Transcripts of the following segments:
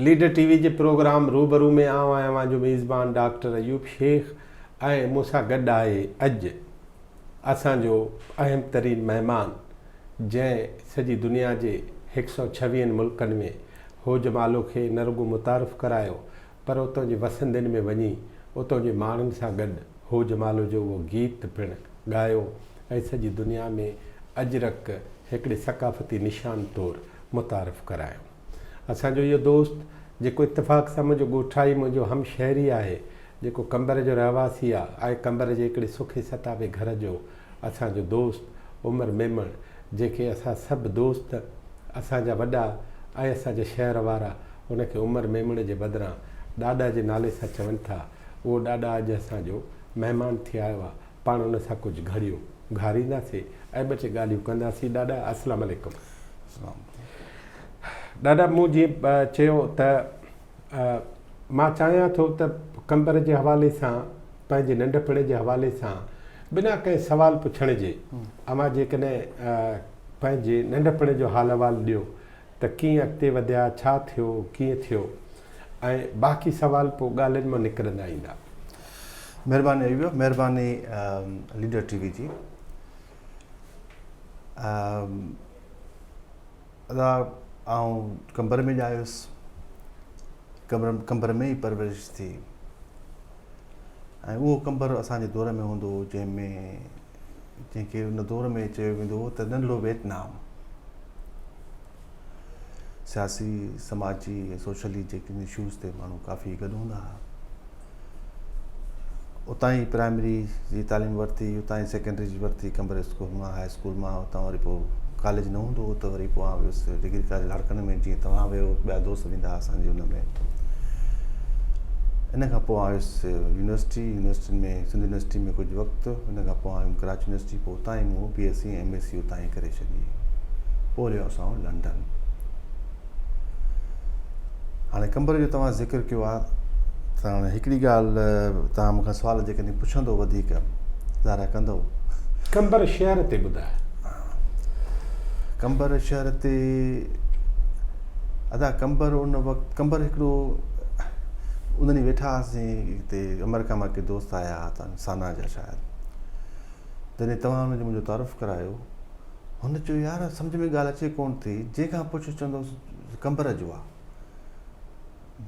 Leader ٽي V جي programme روبرو ۾ آئون آهيان اوهان جو ميزبان ڊاڪٽر ايوب شيخ ۽ مون سان گڏ آهي اڄ اسان جو اهم ترين مهمان جنهن سڄي دنيا جي هڪ سئو ڇويهن ملڪن ۾ هو جمالو کي نه رڳو متعارف ڪرايو پر اتان جي وسندين ۾ وڃي اتان جي ماڻهن سان گڏ هو جمالو جو اهو گيت پڻ ڳايو ۽ سڄي دنيا ۾ اجرڪ هڪڙي ثقافتي نشان طور متعارف ڪرايو. اسان جو اهو دوست جيڪو اتفاق سان منهنجو ڳوٺائي منهنجو هم شهري آهي، جيڪو قمبر جو رهواسي آ ۽ قمبر جي هڪڙي سکي ستابي گهر جو اسان جو دوست عمر ميمڻ جنهن کي اسان سڀ دوست اسان جا وڏا ۽ اسان جا شهر وارا ان کي عمر ميمڻ جي بدران ڏاڏا جي نالي سان چون ٿا اهو ڏاڏا اڄ اسان جو مهمان ٿي آيو آ پاڻ ان سان ڪجهه گهڙيون گهارينداسين ۽ ٻه ٽي ڳالهيون ڪنداسين ڏاڏا السلام عليڪم. ڏاڏا مون جيئن چيو ته مان چاهيان ٿو ته قمبر جي حوالي سان پنهنجي ننڍپڻ جي حوالي سان بنا ڪنهن سوال پڇڻ جي اوهان جيڪڏهن پنهنجي ننڍپڻ جو حال احوال ڏيو ته ڪيئن اڳتي وڌيا، ڇا ٿيو، ڪيئن ٿيو ۽ باقي سوال پوء ڳالهين مان نڪرندا ايندا. مهرباني ايوب، مهرباني ليڊر ٽي وي جي. ادا آئون قمبر ۾ ڄايس، قمبر ۾ ئي پرورش ٿي ۽ اهو قمبر اسان جي دور ۾ هوندو هو جنهن ۾ جنهن کي ان دور ۾ چيو ويندو هو ته ننڍڙو ويٽنام. سياسي، سماجي ۽ سوشلي جيڪي اشوز تي ماڻهو ڪافي گڏ هوندا هئا. اتان ئي پرائمري جي تعليم ورتي، اتان ئي سيڪنڊري جي ورتي قمبر اسڪول مان، هاء اسڪول مان، اتان وري پوء ڪاليج نه هوندو هو ته وري پوء آئون ويس ڊگري ڪاليج لاڙڪاڻي ۾ جيئن توهان ويو ٻيا دوست ويندا هئا اسان جي ان ۾. ان کان پوء آيس يونيورسٽي، يونيورسٽين ۾ سنڌ يونيورسٽي ۾ ڪجهه وقت، ان کان پوء آيم ڪراچي يونيورسٽي، پوء اتان ئي مون B S C ۽ M S C اتان ئي ڪري ڇڏي. پوء هليو آيس آئون لنڊن. هاڻي قمبر جو توهان ذڪر ڪيو آهي ته هاڻي هڪڙي ڳالهه توهان مون کان سوال جيڪڏهن پڇندو وڌيڪ ظاهر آهي ڪندو. قمبر شهر تي ٻڌاء. قمبر شهر تي ادا قمبر ان وقت قمبر هڪڙو ان ڏينهن ويٺا هئاسين هتي آمريڪا مان ڪي دوست آيا هئا ته سانا جا شايد جڏهن توهان ان جو منهنجو تعارف ڪرايو هن چيو يار سمجھ ۾ ڳالهه اچي ڪون ٿي جنهن کان پڇ چوندو قمبر جو آ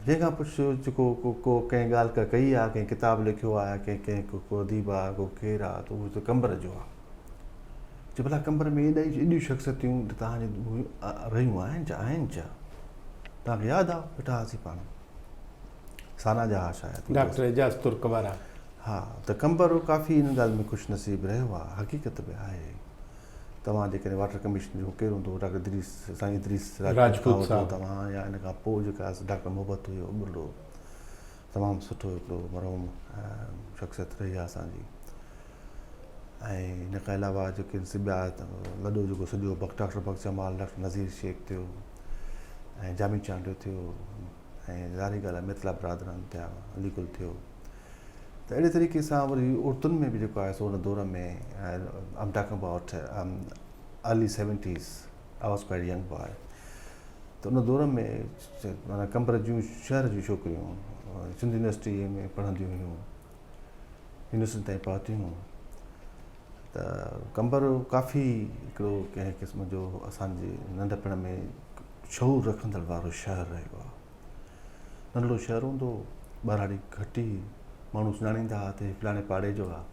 جنهن کان پڇ جيڪو ڪو ڪو ڪنهن ڳالهه ڪا ڪئي آ ڪنهن ڪتاب لکيو آ ڪنهن ڪنهن ڪو اديب آ ڪو ڪير آ ته اهو ته قمبر جو آ چي ڀلا قمبر ۾ ايڏا ايڏيون شخصيتون توهان جي رهيون آهن ڇا آهن ڇا توهان کي ياد آ ويٺا هئاسين پاڻ سانا جا ها شايد ڊاڪٽر اعجاز ترڪ وارا ها ته قمبر ڪافي ان ڳالهه ۾ خوش نصيب رهيو آ حقيقت به آهي توهان جيڪڏهن واٽر ڪميشن جو ڪير هوندو ڊاڪٽر ادريس سائين ادريس راجپوت صاحب توهان يا ان کان پوء جيڪا ڊاڪٽر محبت هيو ٻرڙو تمام سٺو هڪڙو مرحوم شخصيت رهي آ اسان جي ۽ ان کان علاوه جيڪي ٻيا لڏو جيڪو سڄو ڊاڪٽر بخش جمال ڊاڪٽر نذير شيخ ٿيو ۽ جامي چانڊيو ٿيو ۽ ظاهري ڳالهه آهي ميتلا برادران ٿيا علي گل ٿيو ته اهڙي طريقي سان وري عورتن ۾ به جيڪو آهي سو ان دور ۾ I'm talking about early seventies I was quite young boy ته ان دور ۾ معنيٰ قمبر جون شهر جون ڇوڪريون سنڌ يونيورسٽي ۾ پڙهنديون هيون يونيورسٽين تائين پهتيون ته قمبر ڪافي هڪڙو ڪنهن قسم جو اسانجي ننڍپڻ ۾ شعور رکندڙ وارو شهر رهيو آهي. ننڍڙو شهر هوندو هو، ٻهراڙي گهٽ هئي، ماڻهو سڃاڻيندا هئا ته هي فلاڻي پاڙي جو آهي.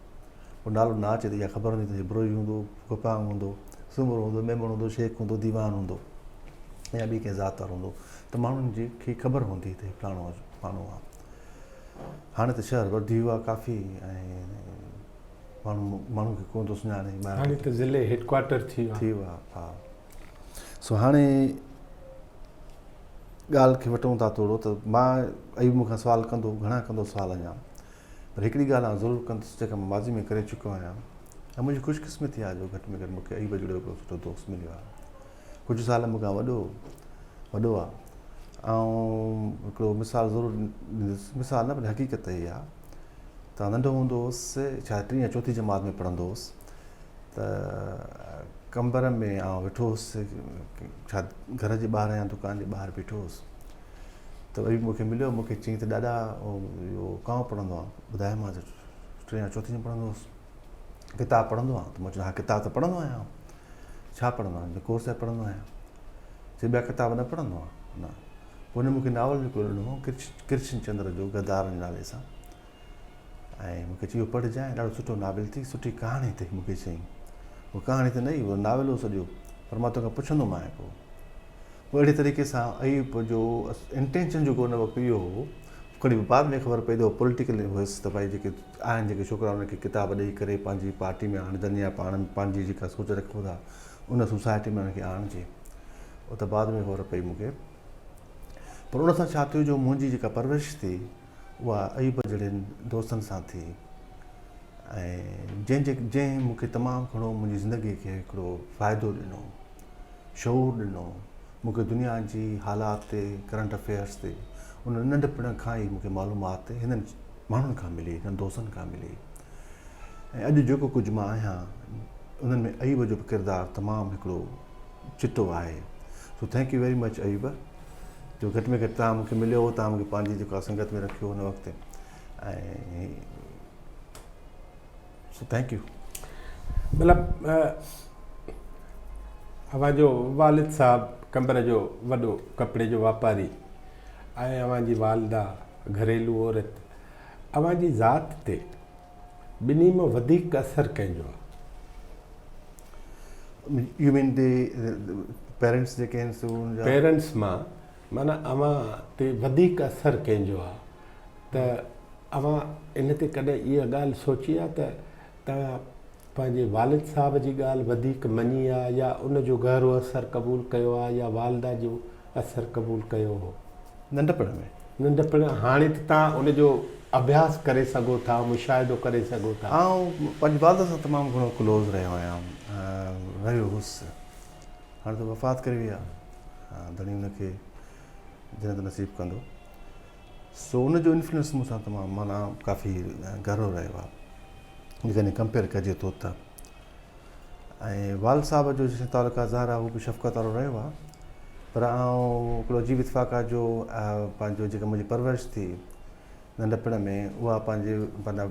پوء نالو نه اچي ته اها خبر هوندي ته هي بروهي هوندو، گپانگ هوندو، سومرو هوندو، ميمڻ هوندو، شيخ هوندو، ديوان هوندو يا ٻي ڪنهن ذات وارو هوندو ته ماڻهن جي کي خبر هوندي هئي ته هي فلاڻو فلاڻو آهي. هاڻي ته شهر وڌي ويو آهي ڪافي ۽ ماڻهو ماڻهو کي ڪونه ٿو سڃاڻي. هاڻي ته ضلعي هيڊ ڪوارٽر ٿي ويو آهي. ٿي ويو آهي ها. سو هاڻي ڳالهه کي وٽون ٿا ٿورو ته مان ايوب مون کان سوال ڪندو گهڻا ڪندو سوال اڃا پر هڪڙي ڳالهه آئون ضرور ڪندس جيڪا مان ماضي ۾ ڪري چڪو آهيان ۽ منهنجي خوش قسمتي آهي جو گهٽ ۾ گهٽ مون کي ايوب جهڙو هڪڙو سٺو دوست مليو آهي ڪجهه سال مون کان وڏو وڏو آهي آئون هڪڙو مثال ضرور ڏيندس مثال نه پر حقيقت هي آهي ته ننڍو هوندو هوس شايد ٽين يا چوٿين جماعت ۾ پڙهندو هوس ته قمبر ۾ آئون ويٺو هوس ڇا گهر جي ٻاهر يا دڪان جي ٻاهر بيٺو هوس ته ايوب مون کي مليو، مون کي چيائين ته ڏاڏا اهو ڪانء پڙهندو آهيان؟ ٻڌايومانس ٽئين يا چوٿين ۾ پڙهندو هوس. ڪتاب پڙهندو آهيان؟ ته مون چيو ها ڪتاب ته پڙهندو آهيان. ڇا پڙهندو آهيان؟ ڪورس صاحب پڙهندو آهيان. چي ٻيا ڪتاب نه پڙهندو آهيان؟ نه. پوء هن مون کي ناول هڪڙو ڏنو ڪرشن چندر جو غدار جي نالي سان ۽ مون کي چيو پڙهجانء ڏاڍو سٺو ناول اٿئي سٺي ڪهاڻي اٿئي مون کي چيائين. اها ڪهاڻي ته نه هئي اهو ناول هو سڄو پر مان توکان پڇندومانء پوء. پوء اهڙي طريقي سان ايوب جو انٽينشن جيڪو ان وقت اهو هو کڻي بعد ۾ خبر پئي ته اهو پوليٽيڪل هيس ته ڀائي جيڪي آهن جيڪي ڇوڪرا انهن کي ڪتاب ڏئي ڪري پنهنجي پارٽي ۾ آڻجن يا پاڻ پنهنجي جيڪا سوچ رکو ٿا ان سوسائٽي ۾ انهن کي آڻجي اهو ته بعد ۾ خبر پئي مون کي پر ان سان ڇا ٿيو جو منهنجي جيڪا پرورش ٿي اها ايوب جهڙن دوستن سان ٿي ۽ جنهن جي جنهن مون کي تمام گهڻو منهنجي زندگي کي هڪڙو فائدو ڏنو شعور ڏنو، مون کي دنيا جي حالات تي، ڪرنٽ افيئرس تي ان ننڍپڻ کان ئي مون کي معلومات هنن ماڻهن کان ملي، هنن دوستن کان ملي ۽ اڄ جيڪو ڪجهه مان آهيان انهن ۾ ايوب جو به ڪردار تمام هڪڙو چٽو آهي. So thank you very much Ayub جو گهٽ ۾ گهٽ توهان مون کي مليو، توهان مون کي پنهنجي جيڪو آهي سنگت ۾ رکيو ان وقت ۽ سو thank you. مطلب اوهان جو والد صاحب قمبر جو وڏو ڪپڙي جو واپاري ۽ اوهان جي والده گهريلو عورت اوهان جي ذات تي ٻنهي مان وڌيڪ اثر ڪنهن جو آهي؟ يو مين the parents جيڪي آهن سو ان جا پيرنٽس مان معنيٰ اوهان تي وڌيڪ اثر ڪنهن جو آهي ته اوهان ان تي ڪڏهن اها ڳالهه سوچي آهي ته توهان پنهنجي والد صاحب جي ڳالهه وڌيڪ مڃي آ يا ان جو گهرو اثر قبول ڪيو آ يا والده جو اثر قبول ڪيو هو؟ ننڍپڻ ۾. ننڍپڻ، هاڻي ته توهان ان جو اڀياس ڪري سگهو ٿا، مشاهدو ڪري سگهو ٿا. آئون پنهنجي والده سان تمام گهڻو ڪلوز رهيو آهيان، رهيو هوس. هاڻي ته وفات ڪري وئي آ، ڌڻي ان کي جنت نصيب ڪندو. سو ان جو انفلوئنس مون سان تمام معنيٰ ڪافي گهرو رهيو آ. جيڪڏهن ڪمپيئر ڪجي ٿو ته ۽ والد صاحب جو جيسين تعلق آهي ظاهر آهي هو به شفقت وارو رهيو آهي پر آئون هڪڙو عجيب اتفاق آهي جو پنهنجو جيڪا منهنجي پرورش ٿي ننڍپڻ ۾ اها پنهنجي معنيٰ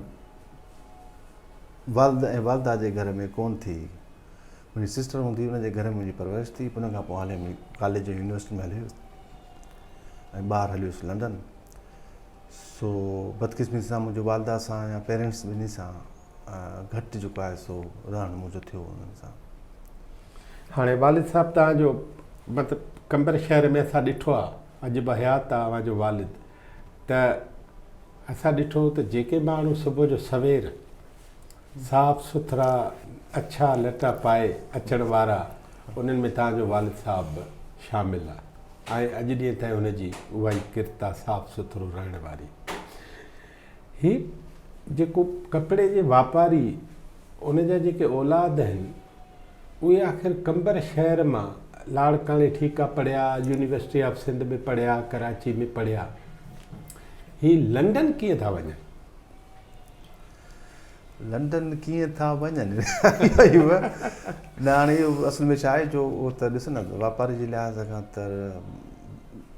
والد ۽ والده جي گهر ۾ ڪون ٿي منهنجي سسٽر هوندي ان جي گهر ۾ منهنجي پرورش ٿي ان کان پوء هلي ڪاليج ۽ يونيورسٽي ۾ هلي ويس ۽ ٻاهر هلي ويس لنڊن سو بدقسمتي سان منهنجو والده سان يا پيرنٽس ٻنهي سان گهٽ جيڪو آهي سو رهڻ منهنجو ٿيو انهن سان. هاڻي والد صاحب توهان جو مطلب قمبر شهر ۾ اسان ڏٺو آ اڄ به حيات آ اوهان جو والد ته اسان ڏٺو ته جيڪي ماڻهو صبح جو سوير صاف سٿرا اڇا لٽا پائي اچڻ وارا انهن ۾ توهان جو والد صاحب به شامل آ. ۽ اڄ ڏينهن تائين هن جي اها ئي ڪرت آ صاف سٿرو رهڻ واري. هي جيڪو ڪپڙي جي واپاري ان جا جيڪي اولاد آهن اهي آخر قمبر شهر مان لاڙڪاڻي ٺيڪ آ پڙهيا، يونيورسٽي آف سنڌ ۾ پڙهيا، ڪراچي ۾ پڙهيا هي لنڊن ڪيئن ٿا وڃن؟ لنڊن ڪيئن ٿا وڃن؟ نه هاڻي اهو اصل ۾ ڇا آهي جو اهو ته ڏس نه واپاري جي لحاظ کان ته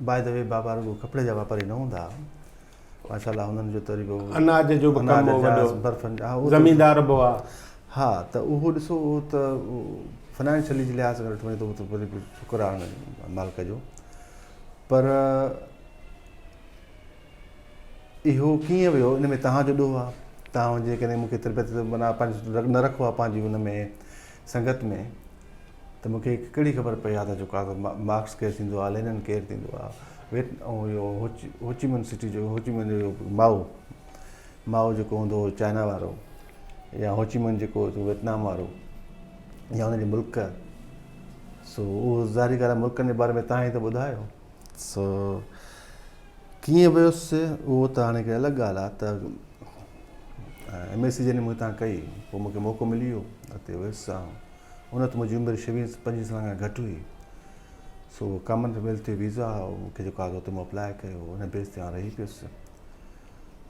باء the وي بابا رڳو ڪپڙي جا واپاري نه هوندا هئا ماشاء الله هنن جو طريقو اناج جو به ڪم هو وڏو برفن جا زميندار به هئا ها ته اهو ڏسو اهو ته فنانشلي جي لحاظ کان ڏٺو وڃي ته اهو ته وري به شڪر آهي مالڪ جو پر اهو ڪيئن ويو ان ۾ توهان جو ڏوهه آهي توهان جيڪڏهن مون کي تربيت معنيٰ پنهنجو نه رکو ها پنهنجي ان ۾ سنگت ۾ ته مون کي ڪهڙي خبر پئي ها ته جيڪو آهي مارڪس ڪير ٿيندو آهي لينن ڪير ٿيندو آهي ويٽ ۽ اهو هوچيمن سٽي جو هوچيمن جو مائو مائو جيڪو هوندو هو چائنا وارو يا هوچيمن جيڪو هو ويٽنام وارو يا ان جي ملڪ سو اهو ظاهري ڳالهه آهي ملڪن جي باري ۾ توهان ئي ته ٻڌايو سو ڪيئن ويس اهو ته هاڻي هڪ الڳ ڳالهه آهي ته ايم ايس سي جڏهن مون هتان ڪئي پوء مون کي موقعو ملي ويو اتي ويس آئون ان وقت منهنجي عمر 26 25 سالن کان گهٽ هئي سو ڪامن ويلٿ جو ويزا مون کي جيڪو آهي اتي مون اپلاء ڪيو ان بيس تي آئون رهي پيس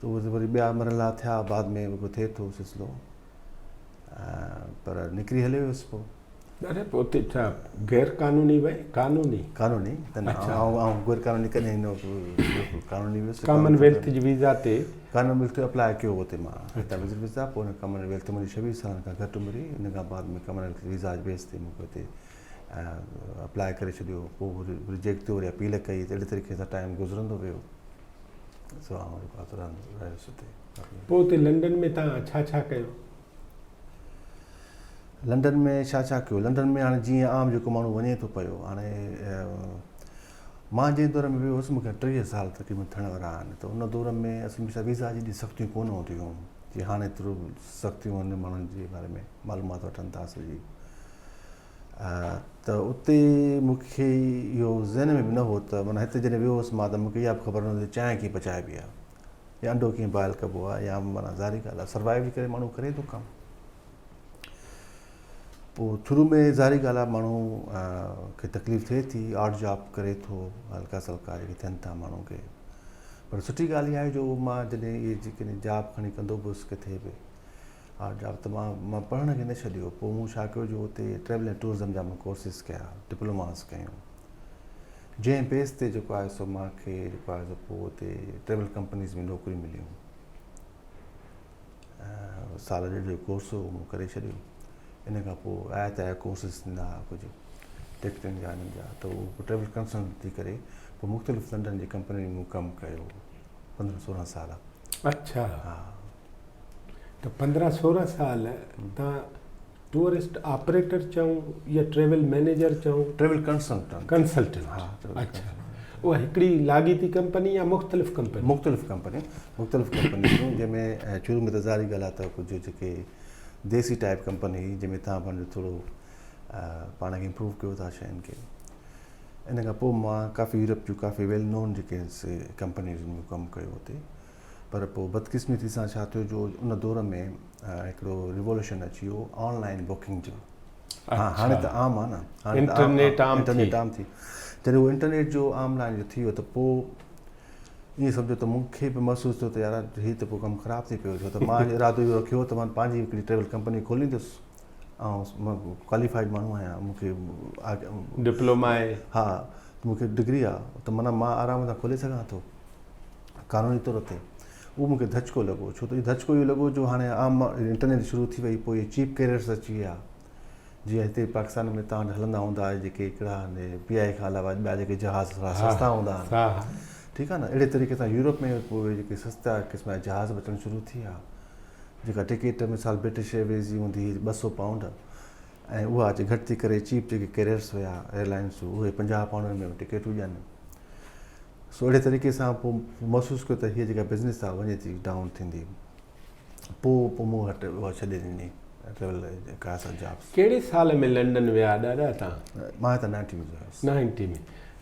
ته اهي وري ٻيا مرحلا ٿيا بعد ۾ جيڪو ٿئي ٿو سلسلو پر نڪري هليو ويس پوء. اري پوء اتي ڇا غير قانوني وئي قانوني؟ قانوني ته نه آئون آئون غير قانوني ڪڏهن نه بلڪل قانوني ويس. ڪامن ويلٿ جي ويزا تي؟ ڪامن ويلٿ تي اپلاء ڪيو هو اتي مان هتان وزٽ ويزا پوء ان ڪامن ويلٿ منهنجي 26 سالن کان گهٽ عمر هئي ان کان بعد ۾ ڪامن ويلٿ ويزا جي بيس تي مون کي اتي اپلاء ڪري ڇڏيو پوء رجيڪٽ ٿيو وري اپيل ڪئي ته اهڙي طريقي سان ٽائيم گذرندو ويو سو آئون رهيس اتي. پوء اتي لنڊن ۾ تان ڇا ڇا ڪيو؟ لنڊن ۾ ڇا ڇا ڪيو؟ لنڊن ۾ هاڻي جيئن عام جيڪو ماڻهو وڃي ٿو پيو هاڻي مان جنهن دور ۾ ويو هوس مون کي 30 سال تقريبن ٿيڻ وارا آهن ته ان دور ۾ اصل ۾ ڇا ويزا جي ايڏي سختيون ڪونه هونديون هيون جي هاڻي ايترو سختيون آهن ماڻهن جي باري ۾ معلومات وٺن ٿا سڄي ته اتي مون کي اهو ذهن ۾ به نه هو ته معنيٰ هتي جڏهن ويو هوس مان ته مون کي اها به خبر نه هوندي چانهه ڪيئن پچائبي آهي يا انڊو ڪيئن بوائل ڪبو آهي يا معنيٰ ظاهري ڳالهه آهي سروائيو جي ڪري ماڻهو ڪري ٿو ڪم. پوء شروع ۾ ظاهري ڳالهه آهي ماڻهو کي تڪليف ٿئي ٿي آڊ جاب ڪري ٿو هلڪا سلڪا جيڪي ٿين ٿا ماڻهو کي پر سٺي ڳالهه اها آهي جو مان جڏهن اهي جيڪڏهن جاب کڻي ڪندو به هوس ڪٿي به آڊ جاب ته مان مان پڙهڻ کي نه ڇڏيو پوء مون ڇا ڪيو جو اتي ٽريول ۽ ٽوئرزم جا مون ڪورسز ڪيا ڊپلوماز ڪيون جنهن بيس تي جيڪو آهي سو مان کي جيڪو آهي سو پوء اتي ٽريول ڪمپنيز ۾ نوڪريون مليون سال ڏيڍ جو ڪورس هو مون ڪري ڇڏيو ان کان پوء آيا ته آيا ڪورسز ٿيندا هئا ڪجهه ٽڪيٽن جا انهن جا ته اهو ٽريول ڪنسلٽنٽ ٿي ڪري پوء مختلف لنڊن جي ڪمپنين ۾ مون ڪم ڪيو 15 16 سال. اڇا ها ته 15 16 سال تان ٽوئرسٽ آپريٽر چئون يا ٽريول مئنيجر چئون؟ Travel consultant. ڪنسلٽنٽ ها اڇا اها هڪڙي لاڳيتي ڪمپني يا مختلف ڪمپني؟ مختلف ڪمپني مختلف ڪمپني هيون جنهن ۾ شروع ۾ ته ظاهري ڳالهه آهي ته ڪجهه جيڪي ديسي ٽائپ ڪمپني هئي جنهن ۾ تهان پنهنجو ٿورو پاڻ کي امپروو ڪيو ٿا شين کي ان کان پوء مان ڪافي يورپ جون ڪافي ويل نون جيڪي ڪمپنيز ۾ ڪم ڪيو اتي پر پوء بدقسمتي سان ڇا ٿيو جو ان دور ۾ هڪڙو ريوولوشن اچي ويو آن لائن بڪنگ جو. ها هاڻي ته عام آ نه، هاڻي ته انٽرنيٽ عام ٿي. انٽرنيٽ عام ٿي. جڏهن اهو انٽرنيٽ جو عام لائن جو ٿي ويو ته پوء ائين سمجهو ته مون کي به محسوس ٿيو ته يار هي ته پوء ڪم خراب ٿي پيو ڇو ته مان ارادو اهو رکيو هو ته مان پنهنجي هڪڙي ٽريول ڪمپني کوليندس ۽ مان ڪواليفائيڊ ماڻهو آهيان مون کي ڊپلوما آهي. ها مون کي ڊگري آ ته معنيٰ مان آرام سان کولي سگهان ٿو. قانوني طور تي اهو مون کي ڌچڪو لڳو ڇو ته اهو ڌچڪو اهو لڳو جو هاڻي عام انٽرنيٽ شروع ٿي وئي پوء اهي چيپ ڪيريئرس اچي ويا جيئن هتي پاڪستان ۾ توهان وٽ هلندا هوندا جيڪي هڪڙا پي آء اي کان علاوه ٻيا جيڪي جهاز ٿورا سستا هوندا آهن ٺيڪ آهي نه اهڙي طريقي سان يورپ ۾ پوء اهي جيڪي سستا قسم جا جهاز به اچڻ شروع ٿي ويا جيڪا ٽڪيٽ مثال برٽش ايئرويز جي هوندي هئي 200 پائونڊ ۽ اها اچي گهٽ ٿي ڪري چيپ جيڪي ڪيريئرس هيا ايئرلائنس اهي 50 پائونڊن ۾ ٽڪيٽون ڏين سو اهڙي طريقي سان پوء محسوس ڪيو ته هيء جيڪا بزنس آهي وڃي ٿي ڊائون ٿيندي پوء پوء مون هٽ اها ڇڏي ڏني ٽريول جيڪا سا جابس. ڪهڙي سال ۾ لنڊن ويا ڏاڏا تان؟ مان هتان نائنٽي ۾ ويو هيس. نائنٽي ۾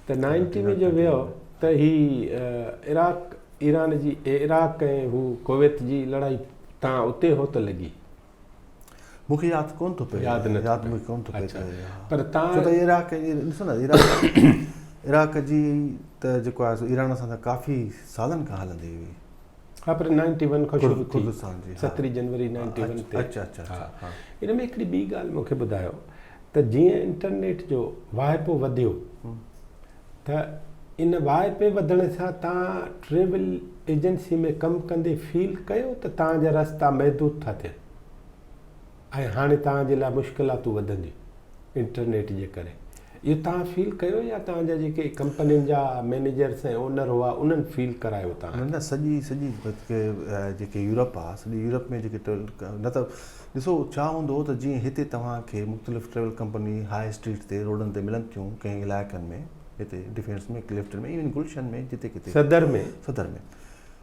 ته نائنٽي ۾ جو ويو ته هي عراق ايران جي عراق ۽ هو ڪويت جي لڙائي تان اتي هو ته لڳي. مون کي ياد ڪونه ٿو پئي. ياد نه ياد مون کي ڪونه ٿو پئي ته پر تان ڇو ته عراق ڏسو نه عراق عراق جي ته جيڪو آهي سو ايران سان ته ڪافي سالن کان هلندي هئي. ها پر 91 کان شروع ٿي ڪردستان جي 17 جنوري 91 تي. اچها اچها ها ان ۾ هڪڙي ٻي ڳالهه مون کي ٻڌايو ته جيئن انٽرنيٽ جو واهپو وڌيو ته ان واهپي وڌڻ سان توهان ٽريول ايجنسي ۾ ڪم ڪندي فيل ڪيو ته توهان جا رستا محدود ٿا ٿين ۽ هاڻي توهان جي لاء مشڪلاتون وڌنديون انٽرنيٽ جي ڪري اهو توهان فيل ڪيو يا توهان جا جيڪي ڪمپنين جا مئنيجرس ۽ اونر هئا انهن فيل ڪرايو توهان نه نه سڄي سڄي جيڪي يورپ آ سڄي يورپ ۾ جيڪي ٽريول نه ته ڏسو ڇا هوندو هو ته جيئن هتي توهان کي مختلف ٽريول ڪمپني هاء اسٽريٽ تي روڊن تي ملن ٿيون ڪنهن علائقن ۾ هتي ڊفينس ۾ ڪلفٽن ۾ ايون گلشن ۾ جتي ڪٿي صدر ۾ صدر ۾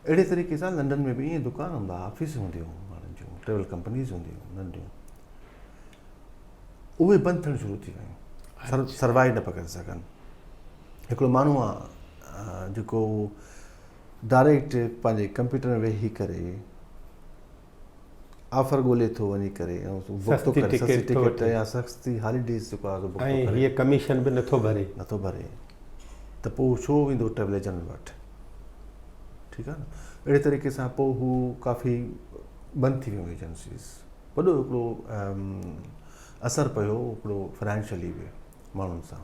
اهڙي طريقي سان لنڊن ۾ به ائين دڪان هوندا هئا آفيس هونديون هيون ماڻهن جون ٽريول ڪمپنيز هونديون هيون ننڍيون اهي بند ٿيڻ شروع ٿي ويون سروائيو نه پيا ڪري سگهن هڪڙو ماڻهو آ جيڪو ڊائريڪٽ پنهنجي ڪمپيوٽر ۾ ويهي ڪري آفر ڳولي ٿو وڃي ڪري ۽ بڪ ٿو ڪري سستي ٽڪيٽ يا سستي هاليڊيز جيڪو آهي بڪ ٿو ڪري ۽ هيء ڪميشن به نٿو ڀري. نٿو ڀري ته پوء ڇو ويندو ٽريول ايجنٽ وٽ ٺيڪ آهي نه اهڙي طريقي سان پوء هو ڪافي بند ٿي ويون ايجنسيز وڏو هڪڙو اثر پيو هڪڙو فنانشلي به ماڻهن سان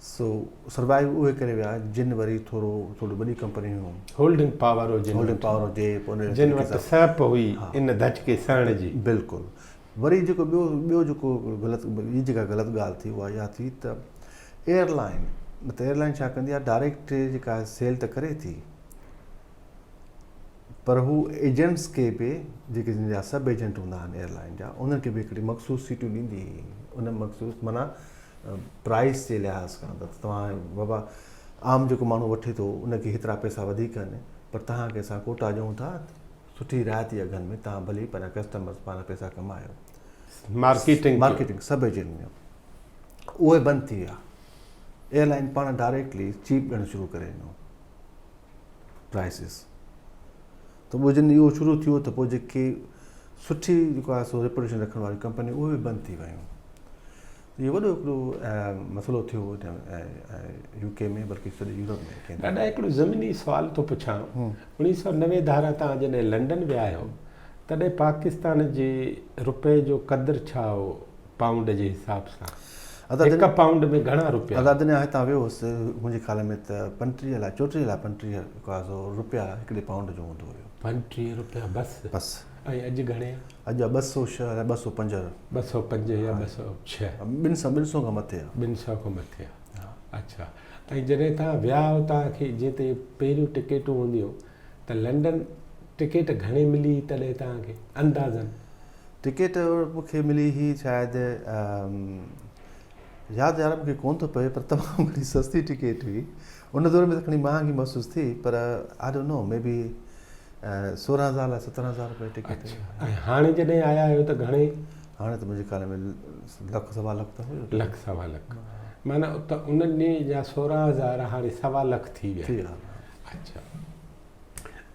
سو سروائيو اهي ڪري ويا جن وري ٿورو ٿورو وڏي ڪمپنيون هيون هولڊنگ پاور هجي هولڊنگ پاور هجي پوء ان جن وٽ سهپ هئي ان ڌچڪي سهڻ جي. بلڪل وري جيڪو ٻيو ٻيو جيڪو غلط ٻي جيڪا غلط ڳالهه ٿي اها اها ٿي ته ايئر لائن مطلب ايئر لائن ڇا ڪندي آهي ڊائريڪٽ جيڪا سيل ته ڪري ٿي پر هو ايجنٽس کي به جيڪي جن جا سب ايجنٽ هوندا آهن ايئر لائن جا انهن کي به هڪڙي مخصوص سيٽون ڏيندي هئي ان مخصوص معنيٰ پرائس جي لحاظ کان ته توهان بابا عام جيڪو ماڻهو وٺي ٿو ان کي هيترا پئسا وڌيڪ آهن پر توهان کي اسان ڪوٽا ڏيون ٿا سٺي رعايتي اگهن ۾ توهان ڀلي پنهنجا ڪسٽمرس پنهنجا پئسا ڪمايو. مارڪيٽنگ مارڪيٽنگ سڀ ايجنٽ ۾ اهي بند ٿي ويا. ايئر لائن پاڻ ڊائريڪٽلي چيپ ڏيڻ شروع ڪري ڏنو پرائسز ته پوء جن اهو شروع ٿيو ته پوء جيڪي سٺي جيڪو آهي سو ريپوٽيشن رکڻ واريون ڪمپنيون اهي به بند ٿي ويون. اهو وڏو هڪڙو مسئلو ٿيو يو ڪي ۾ بلڪه سڄي يورپ ۾. ڏاڏا هڪڙو ضمني سوال ٿو پڇان، 1990 ڌاران توهان جڏهن لنڊن ويا آهيو تڏهن پاڪستان جي رپئي جو قدر ڇا هو پائونڊ جي حساب سان؟ هڪ پائونڊ ۾ گهڻا رپيا؟ ادا جڏهن آء هتان ويو هوس منهنجي خيال ۾ ته 35 الاء 34 الاء 35 جيڪو آهي سو رپيا هڪڙي پائونڊ جو هوندو هيو. 35 رپيا بس؟ بس. ۽ اڄ گهڻي آ؟ اڄ آ 206 الاء 205. 205 يا 206. ٻن سو ٻن سو کان مٿي آ. ٻن سو کان مٿي آ. اڇا ۽ جڏهن توهان ويا آهيو توهان کي جيئن ته اهي پهريون ٽڪيٽون هونديون ته لنڊن ٽڪيٽ گهڻي ملي هئي تڏهن توهان کي اندازن؟ ٽڪيٽ مون کي ملي هئي شايد ياد يار مون کي ڪونه ٿو پوي پر تمام گهڻي سستي ٽڪيٽ هئي ان دور ۾ ته کڻي مهانگي محسوس ٿي پر I don't know may be 16 هزار لاء 17 هزار روپيه ٽڪيٽ. اڇا ۽ هاڻي جڏهن آيا آهيو ته گهڻي؟ هاڻي ته منهنجي خيال ۾ لک سوا لک ته هيو. لک سوا لک معنيٰ ته ان ڏينهن جا 16 هزار هاڻي سوا لک ٿي ويا. ٿي ويا. اڇا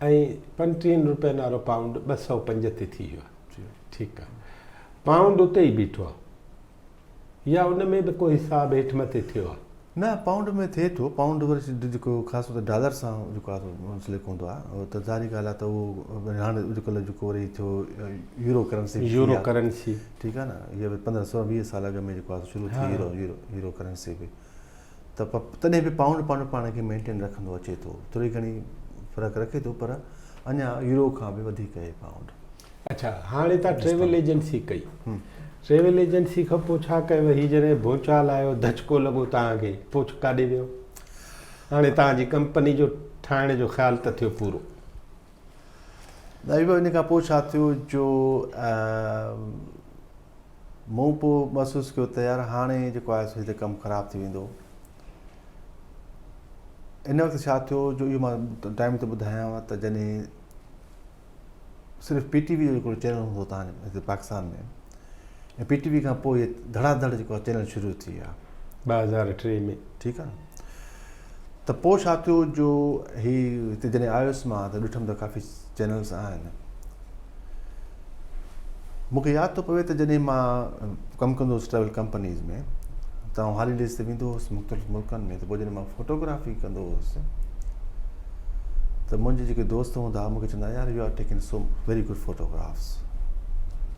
۽ پنٽيهن روپين وارو پائونڊ 205 تي ٿي ويو آهي. ٺيڪ آهي پائونڊ اتي ئي بيٺو آهي يا ان ۾ به ڪو حساب هيٺ مٿي ٿيو آهي؟ نه پائونڊ ۾ ٿئي ٿو پائونڊ وري جيڪو خاص طور تي ڊالر سان جيڪو آهي سو منسلڪ هوندو آهي اهو ته ظاهري ڳالهه آهي ته اهو هاڻي اڄڪلهه جيڪو وري ٿيو يورو ڪرنسي به يورو ڪرنسي ٺيڪ آهي نه هيء به پندرهن سورهن ويهه سال اڳ ۾ جيڪو آهي شروع ٿي يورو يورو يورو ڪرنسي به ته تڏهن به پائونڊ پنهنجو پاڻ کي مينٽين رکندو اچي ٿو ٿوري گهڻي فرق رکي ٿو پر اڃا يورو کان به وڌيڪ آهي پائونڊ. اڇا هاڻي تان ٽريول ايجنسي ڪئي ٽريول ايجنسي کان پوء ڇا ڪيو هي جڏهن ڀونچال آيو ڌچڪو لڳو توهان کي پوء ڪاڏي ويو هاڻي توهان جي ڪمپني جو ٺاهڻ جو خيال ته ٿيو پورو. نه ان کان پوء ڇا ٿيو جو مون پوء محسوس ڪيو ته يار هاڻي جيڪو آهي سو هتي ڪم خراب ٿي ويندو ان وقت ڇا ٿيو جو اهو مان ٽائيم ٿو ٻڌايانو ته جڏهن صرف پي ٽي وي جو هڪڙو چينل هوندو هو تان هتي پاڪستان ۾ ۽ پي ٽي وي کان پوء هي ڌڙا ڌڙ جيڪو آهي چينل شروع ٿي ويا 2003 ۾ ٺيڪ آهي ته پوء ڇا ٿيو جو هي هتي جڏهن آيس مان ته ڏٺم ته ڪافي چينلز آهن مون کي ياد ٿو پوي ته جڏهن مان ڪم ڪندو هوس ٽريول ڪمپنيز ۾ ته آئون هاليڊيز تي ويندو هوس مختلف ملڪن ۾ ته پوء جڏهن مان فوٽوگرافي ڪندو هوس ته منهنجي جيڪي دوست هوندا هئا مون کي چوندا يار you are taking so very good photographs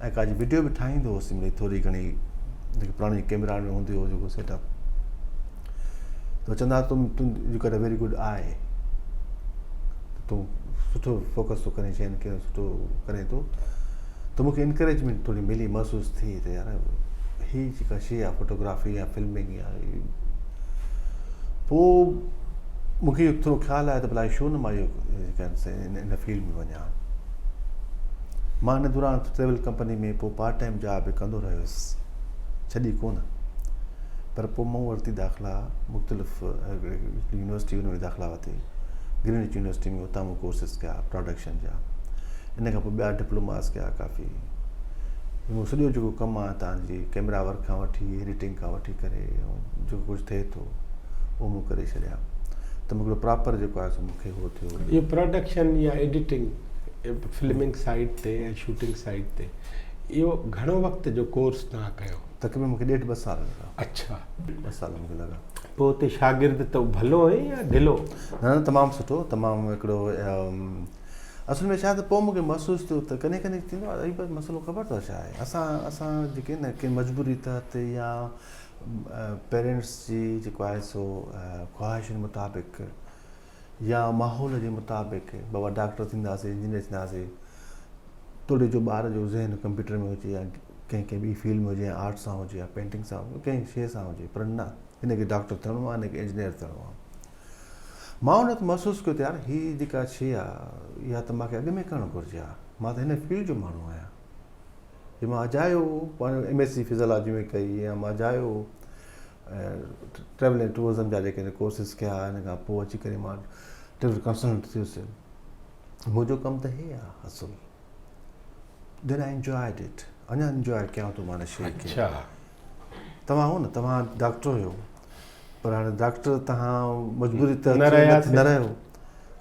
۽ ڪا جي وڊيو به ٺاهيندو هوس مڙئي ٿوري گهڻي جيڪي پراڻي ڪيمرا ۾ هوندي هو جيڪو سيٽ اپ ته چوندا هئا تم تم you got a very good eye تون سٺو فوڪس ٿو ڪرين شين کي سٺو ڪرين ٿو ته مونکي انڪريجمينٽ ٿوري ملي محسوس ٿي ته يار هي جيڪا شي آهي فوٽوگرافي يا فلمنگ يا پوء مونکي اهو ٿورو خيال آيو ته ڀلا ڇو نه مان اهو ان فيلڊ ۾ وڃان مان ان دوران ٽريول ڪمپني ۾ پوء پارٽ ٽائيم جاب به ڪندو رهيس ڇڏي ڪونه پر پوء مون ورتي داخلا مختلف يونيورسٽي ان ۾ داخلا ورتي گرينوچ يونيورسٽي ۾ اتان مون ڪورسز ڪيا پروڊڪشن جا ان کان پوء ٻيا ڊپلوماز ڪيا ڪافي مون سڄو جيڪو ڪم آهي تان جي ڪيمرا ورڪ کان وٺي ايڊيٽنگ کان وٺي ڪري جيڪو ڪجهه ٿئي ٿو اهو مون ڪري ڇڏيا ته مون هڪڙو پراپر جيڪو آهي سو مون کي هو ٿيو. اهو پروڊڪشن يا ايڊيٽنگ فلمنگ سائيڊ تي ۽ شوٽنگ سائيڊ تي اهو گهڻو وقت جو ڪورس توهان ڪيو؟ تقريبن مون کي ڏيڍ ٻه سال لڳا. اڇا. ٻه سال مون کي لڳا. پوء اتي شاگرد ته ڀلو هئين يا ڍلو؟ نه نه تمام سٺو تمام هڪڙو. اصل ۾ ڇا ته پوء مون کي محسوس ٿيو ته ڪڏهن ڪڏهن ٿيندو آهي پر مسئلو خبر اٿو ڇا آهي اسان اسان جيڪي نه ڪنهن مجبوري تحت يا پيرنٽس جي جيڪو آهي سو خواهشن مطابق يا ماحول جي مطابق بابا ڊاڪٽر ٿينداسي انجنيئر ٿينداسي توڙي جو ٻار جو ذهن ڪمپيوٽر ۾ هجي يا ڪنهن ڪنهن ٻي فيلڊ ۾ هجي يا آرٽ سان هجي يا پينٽنگ سان هجي ڪنهن شيء سان هجي پر نه هن کي ڊاڪٽر ٿيڻو آهي هن کي انجنيئر ٿيڻو آهي مان ان وقت محسوس ڪيو ته يار هي جيڪا شيء آهي اها ته مانکي اڳ ۾ ڪرڻ گهرجي ها مان ته هن فيلڊ جو ماڻهو آهيان هي مان اجايو پنهنجو ايم ايس سي فزيالاجي ۾ ڪئي يا مان اجايو ٽريول ۽ ٽوئرزم جا جيڪي ڪورسز ڪيا ان کان پوء اچي ڪري مان ٽريول ڪنسلٽنٽ ٿيس منهنجو ڪم ته هي آهي اصل دين آئي انجوائڊ it اڃا انجوائي ڪيان ٿو مان شيء کي اڇا توهان هو نه توهان ڊاڪٽر هيو پر هاڻي ڊاڪٽر توهان مجبوري تحت نه رهياسين. نه رهيو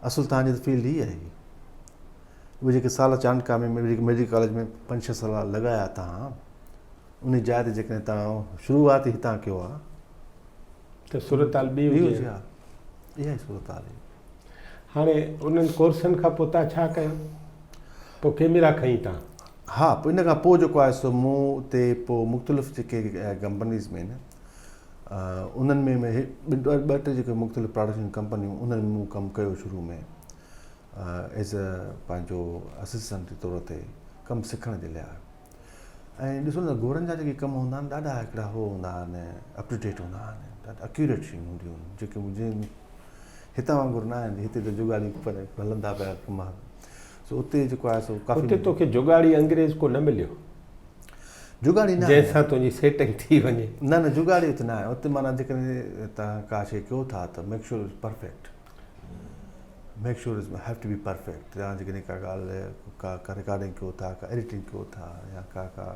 اصل توهان جي فيلڊ هي آهي اهي جيڪي سال چانڊڪا ۾ ميڊيڪل ڪاليج ۾ پنج ڇهه سال لڳايا توهان ان جاء تي جيڪڏهن توهان شروعات ئي هتان ڪيو ها ته صورتحال ٻي هجي ها. اها ئي صورتحال هئي. هاڻي انهن ڪورسن کان پوء توهان ڇا ڪيو؟ پوء ڪيميرا کنئي توهان؟ ها پوء ان کان پوء جيڪو آهي سو مون اتي پوء مختلف جيڪي ڪمپنيز ۾ آهن انهن ۾ ٻه ٽي جيڪي مختلف پراڊڪشن ڪمپنيون انهن ۾ مون ڪم ڪيو شروع ۾ ايز اي پنهنجو اسسٽنٽ جي طور تي ڪم سکڻ جي لاء. ۽ ڏسو نه گهوڙن جا جيڪي ڪم هوندا آهن ڏاڍا هڪڙا هو هوندا آهن اپ ٽو ڊيٽ هوندا آهن ڏاڍا اڪيوريٽ شيون هونديون آهن جيڪي جن هتان وانگر نه آهن هتي ته جگاڙي پر هلندا پيا ڪم سو اتي جيڪو آهي سو ڪافي اتي توکي جگاڙي انگريز ڪو نه مليو جگاڙي نه جنهن سان تنهنجي سيٽنگ ٿي وڃي نه نه جگاڙي اتي نه آهي اتي معنيٰ جيڪڏهن توهان ڪا شيء ڪيو ٿا ته make sure is perfect make sure is have to be perfect توهان جيڪڏهن ڪا ڳالهه ڪا ڪا رڪارڊنگ ڪيو ٿا ڪا ايڊيٽنگ ڪيو ٿا يا ڪا ڪا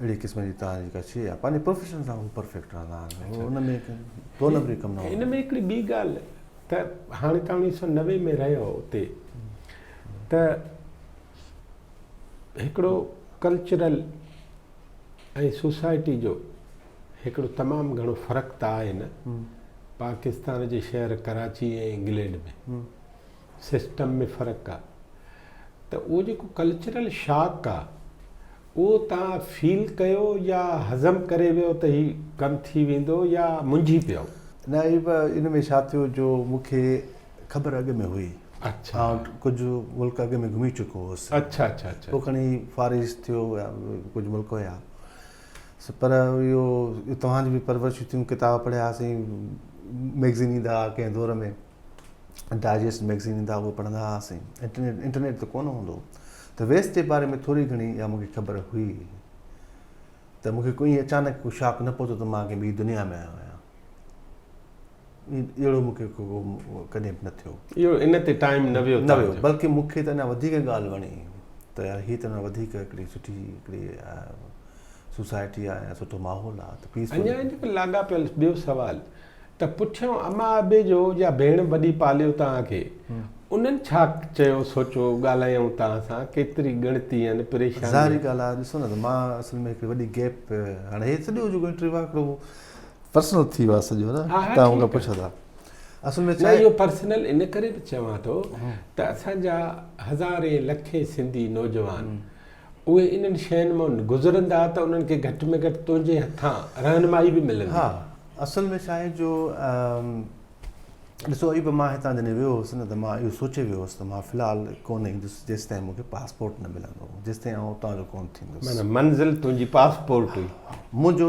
اهڙي قسم جي توهان جي ڪا شيء آهي پنهنجي پروفيشن سان هو پرفيڪٽ رهندا آهن هو ان ۾ دو نمبري ڪم نه هن ۾ هڪڙي ٻي ڳالهه ته هاڻي توهان اڻويهه سو 90 ۾ رهيو اتي ته هڪڙو ڪلچرل ۽ سوسائٽي جو هڪڙو تمام گهڻو فرق ته آهي نه پاڪستان جي شهر ڪراچي ۽ انگلينڊ ۾ سسٽم ۾ فرق آ ته اهو جيڪو ڪلچرل شاڪ آ اهو توهان فيل ڪيو يا هضم ڪري ويو ته هي ڪم ٿي ويندو يا منجهي پيو؟ نه ايوب ان ۾ ڇا ٿيو جو مون کي خبر اڳ ۾ هئي اڇا آئون ڪجهه ملڪ اڳ ۾ گهمي چڪو هوس اڇا اڇا اڇا پوء کڻي فار ايسٽ ٿيو يا ڪجهه ملڪ هيا پر اهو توهان جون به پرورشون ٿيون ڪتاب پڙهياسين ميگزين ايندا هئا ڪنهن دور ۾ ڊائجسٽ ميگزين ايندا هئا اهي پڙهندا هئاسين انٽرنيٽ انٽرنيٽ ته ڪونه هوندو ته ويسٽ جي باري ۾ ٿوري گهڻي اها مونکي خبر هئي ته مونکي ڪوئي اچانڪ ڪو شاڪ نه پهتو ته مان ڪنهن ٻي دنيا ۾ آيو آهيان اهڙو مونکي ڪڏهن به نه ٿيو. اهو ان تي ٽائيم نه ويو نه ويو بلڪه مونکي ته اڃا وڌيڪ ڳالهه وڻي ته يار هي ته اڃا وڌيڪ هڪڙي سٺي هڪڙي سوسائٽي آهي يا سٺو ماحول آهي ته پيس اڃا ان کي لاڳاپيل ٻيو سوال ته پٺيان اما ابي جو يا ڀيڻ وڏي پاليو توهان کي انهن ڇا چيو سوچيو ڳالهايائون توهان سان ڪيتري ڳڻتي يعني پريشاني ظاهري ڳالهه آهي ڏسو نه ته مان اصل ۾ هڪڙي وڏي گيپ هاڻي هي سڄو جيڪو انٽرويو آهي هڪڙو پرسنل ٿي ويو آهي سڄو نه توهان مون کان پڇو ٿا اصل ۾ نه اهو پرسنل ان ڪري به چوان ٿو ته اسان جا هزارين لکين سنڌي نوجوان اهي انهن شين مان گذرندا ته انهن کي گهٽ ۾ گهٽ تنهنجي هٿان رهنمائي به ملندي. ها اصل ۾ ڇا آهي جو ڏسو ايوب مان هتان جڏهن ويو هوس نه ته مان اهو سوچي ويو هوس ته مان في الحال ڪونه ايندس جيستائين مون کي پاسپورٽ نه ملندو جيستائين آئون اتان جو ڪونه ٿيندس. معنيٰ منزل تنهنجي پاسپورٽ هئي. منهنجو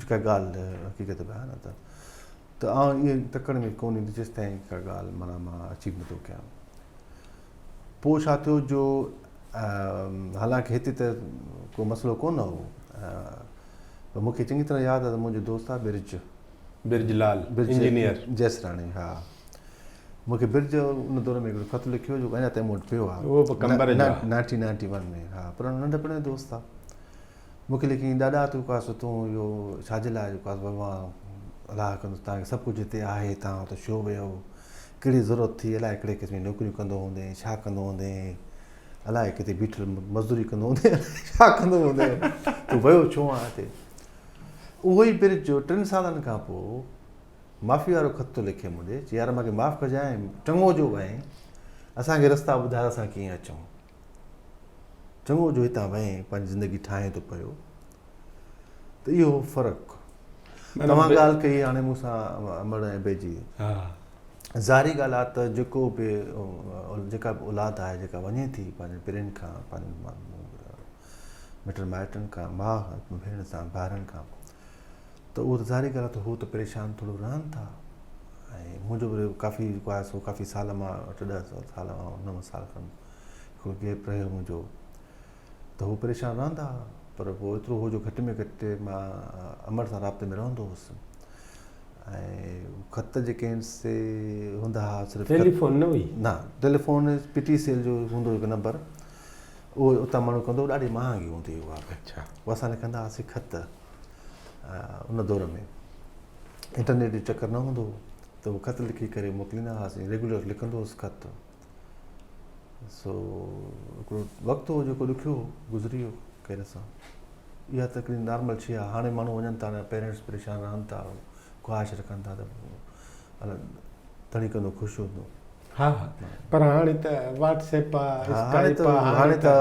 جيڪا ڳالهه حقيقت به آهي نه ته ته آئون ائين تڪڙ ۾ ڪونه ايندس جيستائين ڪا ڳالهه معنيٰ مان اچيو نٿو ڪيان. پوء ڇا ٿيو جو حالانڪه هتي ته ڪو مسئلو ڪونه هو پر مون کي چڱي طرح ياد آهي ته منهنجو دوست آهي برج برج لال انجنيئر جيسراڻي ها مون کي برج ان دور ۾ هڪڙو خط لکيو جيڪو اڃا تائين مون وٽ پيو آهي اهو به قمبر جو 1991 ۾ ها پر ننڍپڻ جو دوست آهي مون کي لکيائين ڏاڏا تون ڪا سو تون اهو ڇا جي لاء جو ڪا ڀڳوان الله ڪندو تان کي سڀ ڪجهه هتي آهي تان اتي ڇو ويو ڪهڙي ضرورت ٿي الائي ڪهڙي قسم جون نوڪريون ڪندو هوندين ڇا ڪندو هوندين الائي ڪٿي بيٺل مزدوري ڪندو هوندين ڇا ڪندو هوندين تون ويو ڇو آن هتي اهو ئي برج جو ٽن سالن کان پوء معافي وارو خط ٿو لکي مون ڏي چي يار مونکي معاف ڪجانء چڱو جو وئين. اسان کي رستا ٻڌاء اسان ڪيئن اچون. چڱو جو هتان وئين پنهنجي زندگي ٺاهين ٿو پيو ته اهو فرق. توهان ڳالهه ڪئي هاڻي مون سان امڙ ۽ ابي جي. ظاهري ڳالهه آهي ته جيڪو به جيڪا به اولاد آهي جيڪا وڃي ٿي پنهنجن پرين کان پنهنجن مٽن مائٽن کان ماء ڀيڻ سان ڀائرن کان ته اهو ته ظاهري ڳالهه آهي ته هو ته پريشان ٿورو رهن ٿا ۽ منهنجو به ڪافي جيڪو آهي سو ڪافي سال مان اٺ ڏهه سال نو سال کن هڪڙو گيپ رهيو منهنجو ته هو پريشان رهندا پر پوء ايترو هو جو گهٽ ۾ گهٽ مان امڙ سان رابطي ۾ رهندو هوس ۽ خط جيڪي آهن سي هوندا هئا صرف ٽيليفون نه هئي نه ٽيليفون پي ٽي سي ايل جو هوندو هڪ نمبر اهو اتان ماڻهو ڪندو ڏاڍي مهانگي هوندي هئي اها اڇا پوء اسان لکندا هئاسين خط ان دور ۾ انٽرنيٽ جو چڪر نه هوندو هو ته اهو خط لکي ڪري موڪليندا هئاسين ريگولر لکندو هوس خط سو هڪڙو وقت هو جيڪو ڏکيو هو گذري ويو خير سان اها ته هڪڙي نارمل شي آهي هاڻي ماڻهو وڃن ٿا پيرنٽس پريشان رهن ٿا خواهش رکن ٿا ته ڌڻي ڪندو خوش هوندو ها پر هاڻي ته واٽس ايپ آ اسڪائپ آ هاڻي ته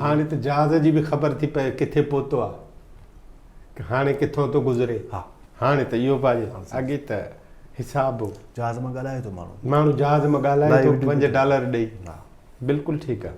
هاڻي ته جهاز جي به خبر ٿي پئي ڪٿي پهتو آ هاڻي ڪٿو ٿو گذري ها هاڻي ته اهو به آهي اڳي ته حساب هو جهاز مان ڳالهائي ٿو ماڻهو ماڻهو جهاز مان ڳالهائي ٿو 5 ڊالر ڏئي ها بلڪل ٺيڪ آ.